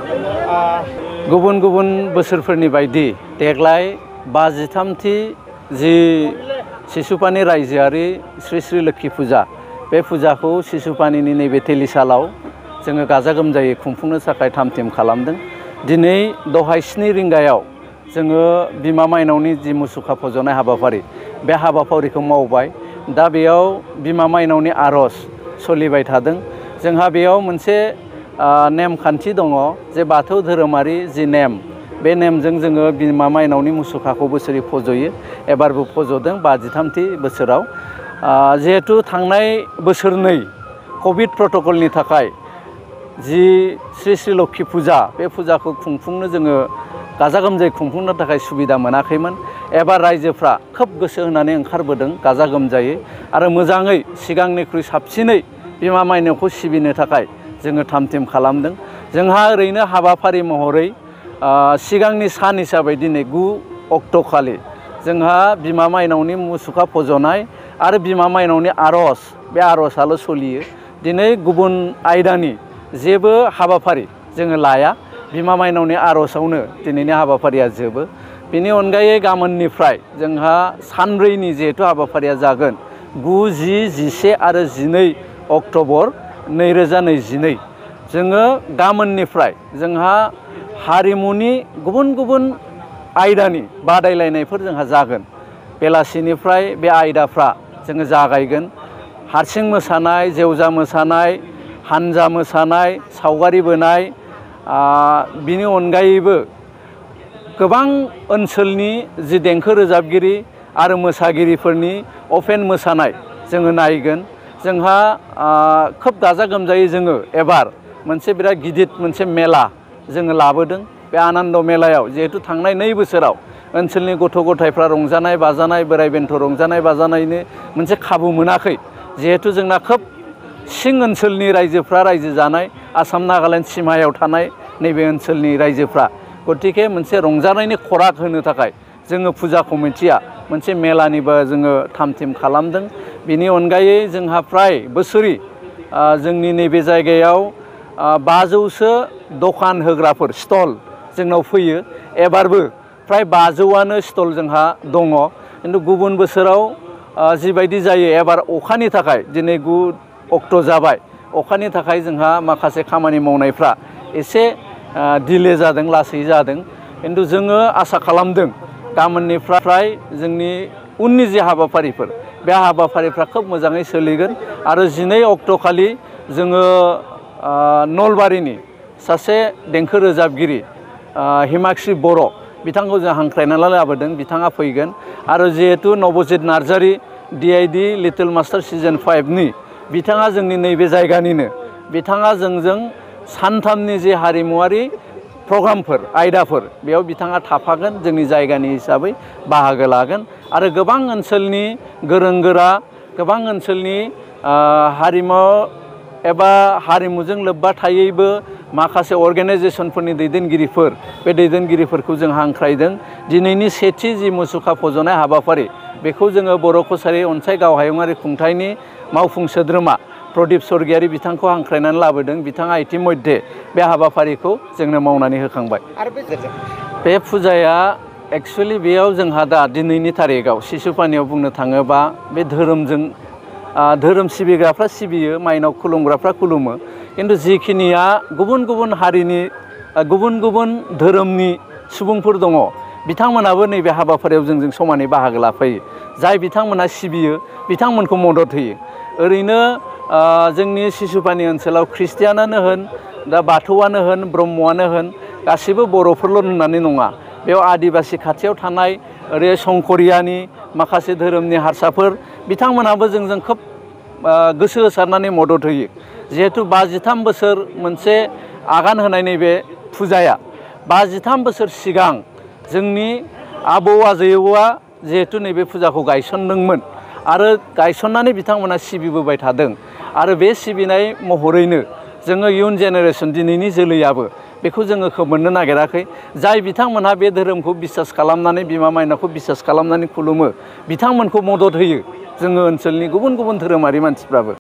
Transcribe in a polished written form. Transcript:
गुबुन गुबुन बोसोरफोरनि बायदि देग्लाय 53थि जि सिसुपानि रायजोआरि श्री श्री लोक्षि फुजा बे फुजाखौ सिसुपानिनि नैबे तेलिसालाव जोङो गाजा गोमजायै खुंफुंनो थाखाय थाम-थिम खालामदों। दिनै दहाय 7 रिंगायाव जोङो बिमा माइनावनि जि मुसुखा फज'नाय हाबाफारि बे हाबाफारिखौ मावबाय। दा बेयाव बिमा माइनावनि आर'ज सोलिबाय थादों। जोंहा बेयाव मोनसे नेमखान्थि दङ जे बाथौ धोरोमारि जि नेम बे नेमजों जोङो बिमा माइनावनि मुसुखाखौ बोसोरै फज'यो। एबारबो फज'दों 53थि बोसोराव। जिहेतु थांनाय बोसोरनै कभिड प्रट'कलनि थाखाय जि श्री श्री लोक्षि फुजा बे फुजाखौ खुंफुंनो जोङो गाजा गोमजायै खुंफुंनो थाखाय सुबिदा मोनाखैमोन। एबार रायजोफ्रा खोब गोसो होनानै ओंखारबोदों गाजा गोमजायै आरो मोजाङै सिगांनिख्रुइ साबसिनै बिमा माइनावखौ सिबिनो थाखाय जोङो थाम-थिम खालामदों। जोंहा ओरैनो हाबाफारि महरै सिगांनि सान हिसाबै दिनै 9 अक्ट'खालि जोंहा बिमा माइनावनि मुसुखा फज'नाय आरो बिमा माइनावनि आर'ज बे आर'जआल' सोलियो। दिनै गुबुन आयदानि जेबो हाबाफारि जोङो लाया। बिमा माइनावनि आर'जआवनो दिनैनि हाबाफारिया जोबो। बेनि अनगायै गाबोननिफ्राय जोंहा सानब्रैनि जिहेतु हाबाफारिया जागोन 9, 10, 11 आरो 12 अक्ट'बर 2022 जोङो गाबोननिफ्राय जोंहा हारिमुनि गुबुन गुबुन आयदानि बादायलायनायफोर जोंहा जागोन। बेलासिनिफ्राय बे आयदाफ्रा जोङो जागायगोन। हारसिं मोसानाय, जेवजा मोसानाय, हानजा मोसानाय, सावगारि बोनाय, बिनि अनगायैबो गोबां ओनसोलनि जि देंखो रोजाबगिरि आरो मोसागिरिफोरनि अपेन मोसानाय जोङो नायगोन। जोंहा खोब गाजा गोमजायै जोङो एबार मोनसे बिराद गिदिर मोनसे मेला जोङो लाबोदों। बे आनन्द मेलायाव जिहेतु थांनाय 2 बोसोराव ओनसोलनि गथ' गथायफ्रा रंजानाय बाजानाय, बोराय बेन्थ' रंजानाय बाजानायनि मोनसे खाबु मोनाखै। जिहेतु जोंना खोब सिं ओनसोलनि रायजोफ्रा रायजो जानाय, आसाम नागालेण्ड सिमायाव थानाय नैबे ओनसोलनि रायजोफ्रा, गतिके मोनसे रंजानायनि खराग होनो थाखाय जोङो फुजा कमिटिया मोनसे मेलानिबो जोङो थाम-थिम खालामदों। बेनि अनगायै जोंहा फ्राय बोसोरै जोंनि नैबे जायगायाव 500सो दखान होग्राफोर स्टल जोंनाव फैयो। एबारबो फ्राय 500आनो स्टल जोंहा दङ। खिन्थु गुबुन बोसोराव जिबायदि जायो एबार अखानि थाखाय दिनै 9 अक्ट' जाबाय। अखानि थाखाय जोंहा माखासे खामानि मावनायफ्रा एसे डिले जादों, लासै जादों। खिन्थु जोङो आसा खालामदों गाबोननिफ्राय जोंनि उननि जे हाबाफारिफोर बे हाबाफारिफ्रा खोब मोजाङै सोलिगोन। आरो 12 अक्ट'खालि जोङो नलबारिनि सासे देंखो रोजाबगिरि हिमाक्षी बर' बिथांखौ जों हांख्रायनानै लाबोदों। बिथाङा फैगोन। आरो जिहेतु Nabajit Narzary DID little master season 5नि बिथाङा जोंनि नैबे जायगानिनो। बिथाङा जोंजों सानथामनि जे हारिमुवारि प्रग्रामफोर आयदाफोर बेयाव बिथाङा थाफागोन, जोंनि जायगानि हिसाबै बाहागो लागोन। आरो गोबां ओनसोलनि गोरों गोरा, गोबां ओनसोलनि हारिमु एबा हारिमुजों लोब्बा थायैबो माखासे अर्गेनाइजेसनफोरनि दैदेनगिरिफोर, बे दैदेनगिरिफोरखौ जों हांख्रायदों। दिनैनि सेथि जि मुसुखा फज'नाय हाबाफारि बेखौ जोङो बर' कसारी अनसाय गावहायुङारि खुंथायनि मावफुं सोद्रोमा प्रदीप स्वर्गियारी बिथांखौ हांख्रायनानै लाबोदों। बिथाङा इतिमध्ये बे हाबाफारिखौ जोंनो मावनानै होखांबाय। बे फुजाया एक्सुवेलि बेयाव जोंहा दा दिनैनि तारिखआव सिसुपानियाव बुंनो थाङोबा बे धोरोमजों धोरोम सिबिग्राफ्रा सिबियो, माइनाव खुलुमग्राफ्रा खुलुमो। खिन्थु जिखिनिया गुबुन गुबुन हारिनि गुबुन गुबुन धोरोमनि सुबुंफोर दङ बिथांमोनाबो नैबे हाबाफारियाव जोंजों समानै बाहागो लाफैयो। जाय बिथांमोना सिबियो बिथांमोनखौ मदद होयो। ओरैनो जोंनि सिसुपानि ओनसोलाव ख्रिस्टियानानो होन, दा बाथौआनो होन, ब्रह्मआनो होन, गासिबो बर'फोरल' होननानै नङा। बेयाव आदिबासि खाथियाव थानाय ओरै संकरियानि माखासे धोरोमनि हारसाफोर बिथांमोनाबो जोंजों खोब गोसो होसारनानै मदद होयो। जिहेतु 53 बोसोर मोनसे आगान होनाय नैबे फुजाया 53 बोसोर सिगां जोंनि आबौ आजैआ जिहेतु नैबे फुजाखौ गायसनदोंमोन आरो गायसननानै बिथांमोना सिबिबोबाय थादों। आरो बे सिबिनाय महरैनो जोङो इयुन जेनेरेसन दिनैनि जोलैयाबो बेखौ जोङो मोननो नागिराखै। जाय बिथांमोनहा बे धोरोमखौ बिसास खालामनानै बिमा माइनावखौ बिसास खालामनानै खुलुमो बिथांमोनखौ मदद होयो जोङो ओनसोलनि गुबुन गुबुन धोरोमारि मानसिफ्राबो।